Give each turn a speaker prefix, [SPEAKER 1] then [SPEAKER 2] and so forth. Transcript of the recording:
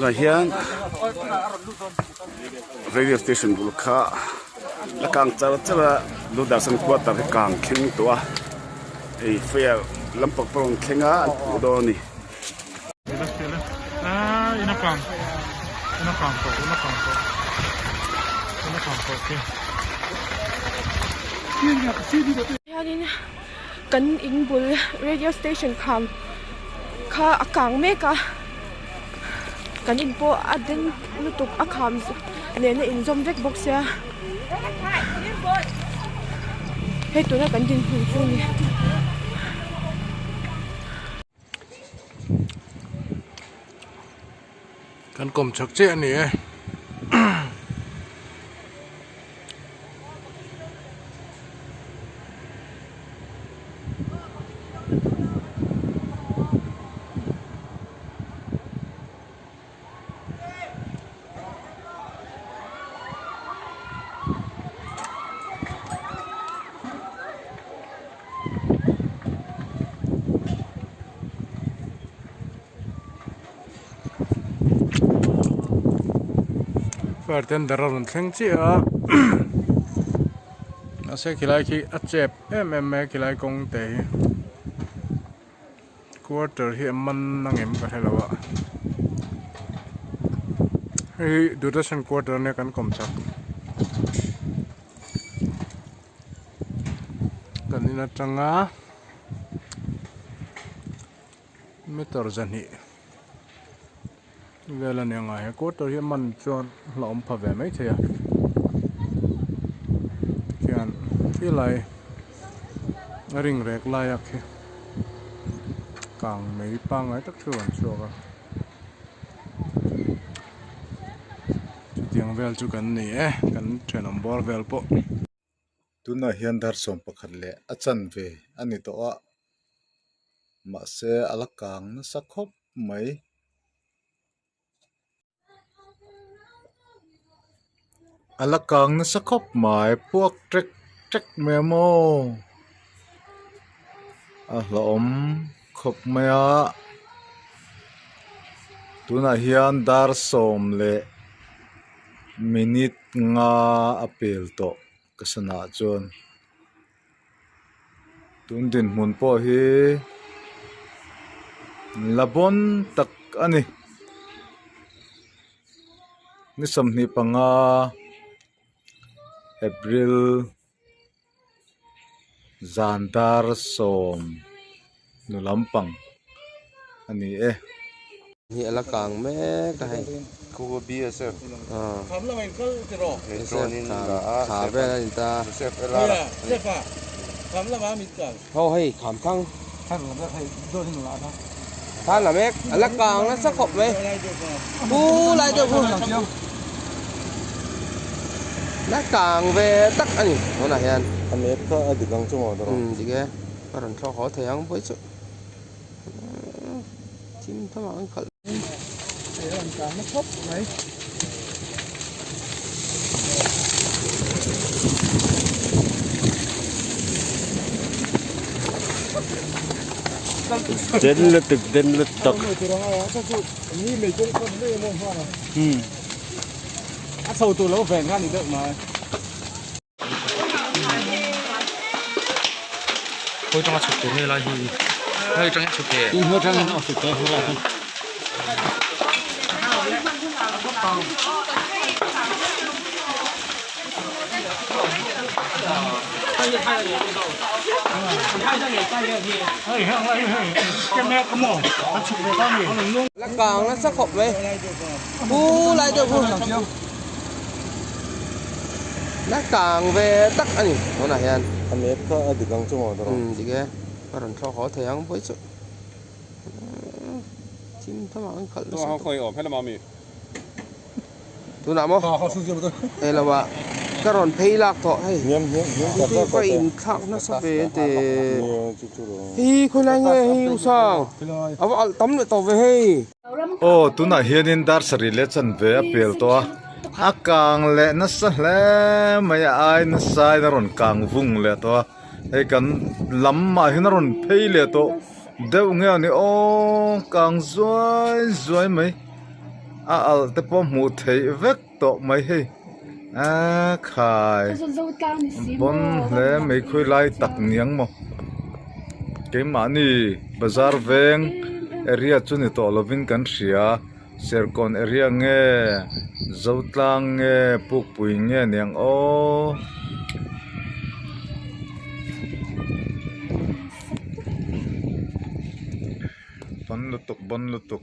[SPEAKER 1] Tunah hian radio station bul kha la kang char char a Doordarshan quarter hi kang thleng tawh a hei fair lampang pawh a rawn thleng a an phuh dawn a ni.
[SPEAKER 2] Hianin kan in bul radio station kham kha a kang mek a kan in pawh a den lutuk a kham nen a inzawm vek bawk sia hei tuna kan dinhmun chu a ni.
[SPEAKER 3] Kan kawm chak chiah a ni e. Fire tender a rawn thleng chiah a mahse khilai khi a chep em em mai a khilai kawng te hi quarter hi a man angem ka hre lo a hei hi Doordarshan quarter ania kan kawm chak. Kan in atanga meter zahnih vel a ni ang a he quarter hi a man chuan la awm pha ve mai thei a khian khilai a ring rek lai a khi kang mai pangngai tak chu an chhuak a. Chutiang vel chu kan ni e kan thenawm bawr vel pawh.
[SPEAKER 4] Tunah hian dar sawm pakhat leh a chanve a ni tawh a mahse a la kang nasa khawp mai. A la kang nasa khawp mai puak ṭek ṭek mai a maw a hlauhawm khawp mai a tunah hian dar sawm leh minute nga a pel tawh ka sana ah chuan tun dinhmun pawh hi la bawn tak a ni ni sawmhnih panga April zan dar sawm nu lampang a ni e.
[SPEAKER 5] Hi a la kang mek a hei kha vel a ni ta ho hei kham thang than la mek a la kang nasa khawp mai pu lai deuh khu la kang ve tak a ni tunah hian
[SPEAKER 4] a mek kha a dik ang chu maw
[SPEAKER 5] umm dik e a rawn thlawk haw thei ang pawh chu. Thim tham ah an khalh.
[SPEAKER 1] Den lutuk den lutuk.
[SPEAKER 6] Khawi tanga chhuk tur nge lai hi hei tangin chhuk e
[SPEAKER 5] La kang nasa khawp mai pu lai deuh khu. La kang ve tak a ni tunah hian.
[SPEAKER 4] A mek kha a dik ang chu maw tawrh.
[SPEAKER 5] Umm dik e a rawn thlawk haw thei ang pawh chu thim tham ah an khalh nasa tawh. Tunah maw hei lo ah ka rawn phei lak tawh hei hei ka in thlak nasa ve te hei khawilai nge hei u sang a va alh tam leh tawh ve hei.
[SPEAKER 4] Aw tunah hianin dar sarih leh chanve a pel tawh a a kang leh nasa hle mai a ai nasa in a rawn kang vung leh tawh a hei kan lamah hian a rawn phei leh tawh deuh nge a ni aw kang zuai zuai mai. A alh te pawh hmuh theih vek tawh mai hei a khai pawn hle mai khawi lai tak niang maw keimahni bazar veng area chu ni tawh lovin kan hria Serkawn area nge Zotlang nge Pukpui nge niang aw. Pawn lutuk bawn lutuk.